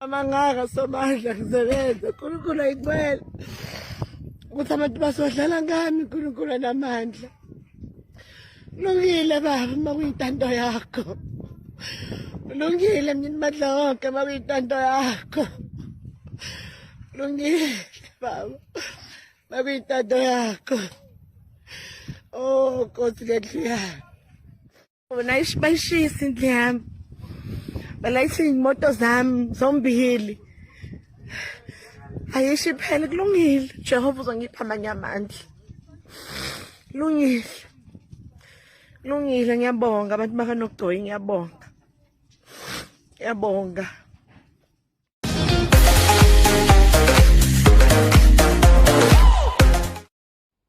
Amangaka somandla ngisebenza uNkulunkulu ayicela ukuthi abantu basodlala ngami uNkulunkulu anamandla. Lungile baba uma kuyintando yakho. Lungile mnini mandla wonke uma kuyintando yakho. Lungile baba uma kuyintando yakho. Oh Nkosi ngendlu yami. Bona bayishisa indlu yami. Balayisha iy'moto zami zombili. Ayisho iphele kulungile. Jehova uzongipha amanye amandla. Kulungile. Kulungile ngiyabonga abantu bakanogcoyi ngiyabonga. Ngiyabonga.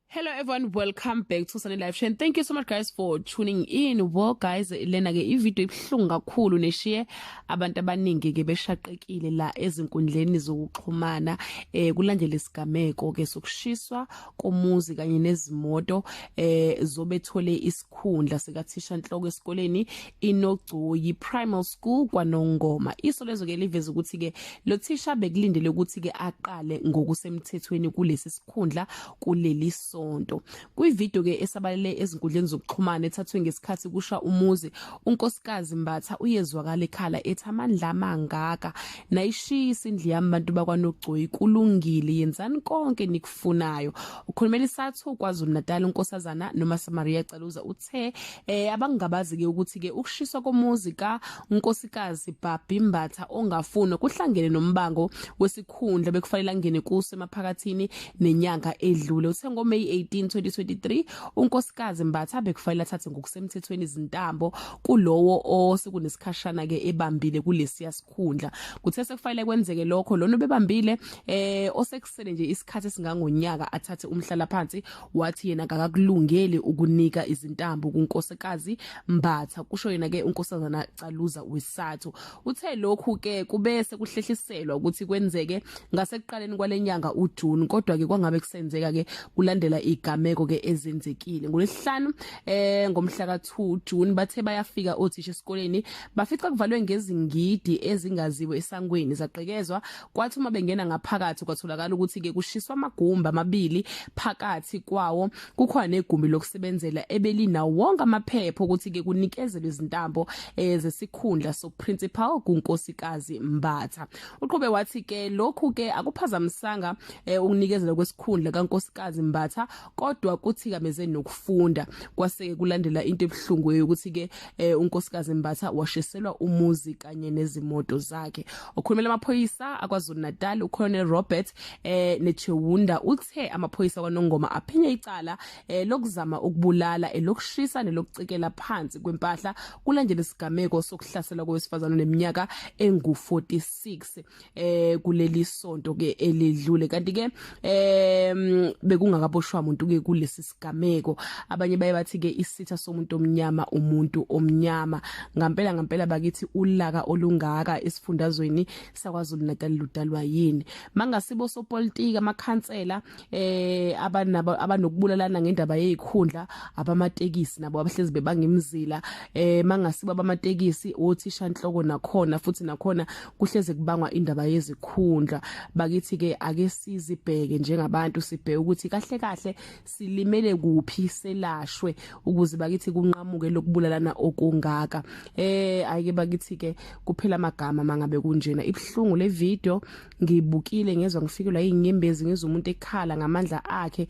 Hello everyone, welcome back to Sunday Live Show and thank you so much guys for tuning in. Well guys, lena ke ivideo ibuhlungu kakhulu neshiye abantu abaningi ke beshaqekile la ezinkundleni zokuxhumana eh kulandela isigameko ke sokushiswa komuzi kanye nezimoto eh zobethole isikhundla sikathisha nhloko esikoleni iNogcoyi Primal School kwaNongoma. Isolezo ke liveza ukuthi ke lo thisha bekulindele ukuthi ke aqale ngokusemthethweni kulesi sikhundla kuleli sonto. Kwivideo ke esabalele ezinkundleni zokuxhumana ethathwe ngesikhathi kusha umuzi, uNkosikazi Mbatha uyezwakala ekhala ethi amandla amangaka nayishisa indlu yami bantu bakwaNogcoyi kulungile yenzani konke nikufunayo. Ukhulumela iSathu KwaZulu-Natal uNkosazana Noma Samaria Caluza uthe eh abangabazi ke ukuthi ke ukushiswa komuzi ka Nkosikazi Bhabhi Mbatha ongafunwa kuhlangene nombango wesikhundla bekufanele angene kuso emaphakathini nenyanga edlule. Uthe ngoMay 18 2023 uNkosikazi Mbatha bekufanele athathe ngokusemthethweni izintambo kulowo osekunesikhashana ke ebambile kulesiya sikhundla. Kuthe sekufanele kwenzeke lokho lona ubebambile eh osekusele nje isikhathi esingangonyaka athathe umhlalaphansi wathi yena akakakulungeli ukunika izintambo kuNkosikazi Mbatha kusho yena ke uNkosazana Caluza weSathu uthe lokhu ke kube sekuhlehliselwa ukuthi kwenzeke ngasekuqaleni kwalenyanga uJune kodwa ke kwangabe kusenzeka ke kulandela igameko ke ezenzekile ngolesihlanu eh ngomhla ka2 June bathe bayafika othisha esikoleni bafica kuvalwe ngezingidi ezingaziwe esangweni zagqekezwa Kwathi uma bengena ngaphakathi kwatholakala ukuthi ke kushiswa amagumbi amabili phakathi kwawo kukhona negumbi lokusebenzela ebelinawo wonke amaphepha ukuthi ke kunikezelwe izintambo eh, zesikhundla soprincipal kuNkosikazi Mbatha. Uqhube wathi ke lokhu ke akuphazamisanga eh, ukunikezelwa kwesikhundla kaNkosikazi Mbatha kodwa kuthikameze nokufunda kwase kulandela into ebuhlungu yokuthi ke eh, uNkosikazi Mbatha washiselwa umuzi kanye nezimoto zakhe. Okhulumela amaphoyisa akwaZulu Natal uColonel Robert eh Nechewunda uthe amaphoyisa kwaNongoma aphenye icala eh, lokuzama ukubulala elokushisa nelokucikela phansi kwempahla kulandela isigameko sokuhlaselwa kowesifazane oneminyaka engu-46 eh kuleli sonto ke elidlule kanti ke em bekungakaboshwa umuntu ke kulesi sigameko abanye baye bathi ke isitha somuntu omnyama umuntu omnyama ngampela ngampela bakithi ulaka olungaka esifundazweni sakwaZulu Natal ludalwa yini mangasibo sopolitiki amakhansela eh abanabo abanokubulalana ngendaba yezikhundla abamatekisi nabo abahlezi bebanga imizila eh mangasibo abamatekisi othisha nhloko nakhona futhi nakhona kuhleze kubangwa indaba yezikhundla bakithi ke ake sizibheke njengabantu sibheke ukuthi kahle kahle silimele kuphi selashwe ukuze bakithi kunqamuke lokubulalana okungaka eh ayike bakithi ke kuphela amagama mangabe kunjena ibhlungu le video ngibukile ngezwa ngifikelwa izinyembezi ngizwa umuntu ekhala ngamandla akhe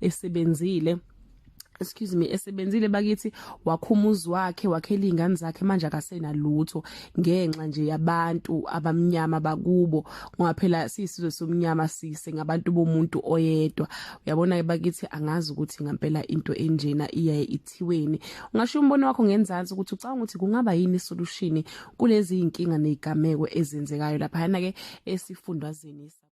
esebenzile excuse me esebenzile bakithi wakhumuzi wakhe wakhela izingane zakhe manje akasenalutho ngenxa nje yabantu abamnyama bakubo ngoba phela siyisizwe somnyama sise ngabantu bomuntu oyedwa uyabona ke bakithi angazi ukuthi ngempela into enjena iyaye ithiweni ungasho umbono wakho ngenzansi ukuthi ucabanga ukuthi kungaba yini isolution kulezi inkinga nezigameko ezenzekayo lapha ke esifundwazeni.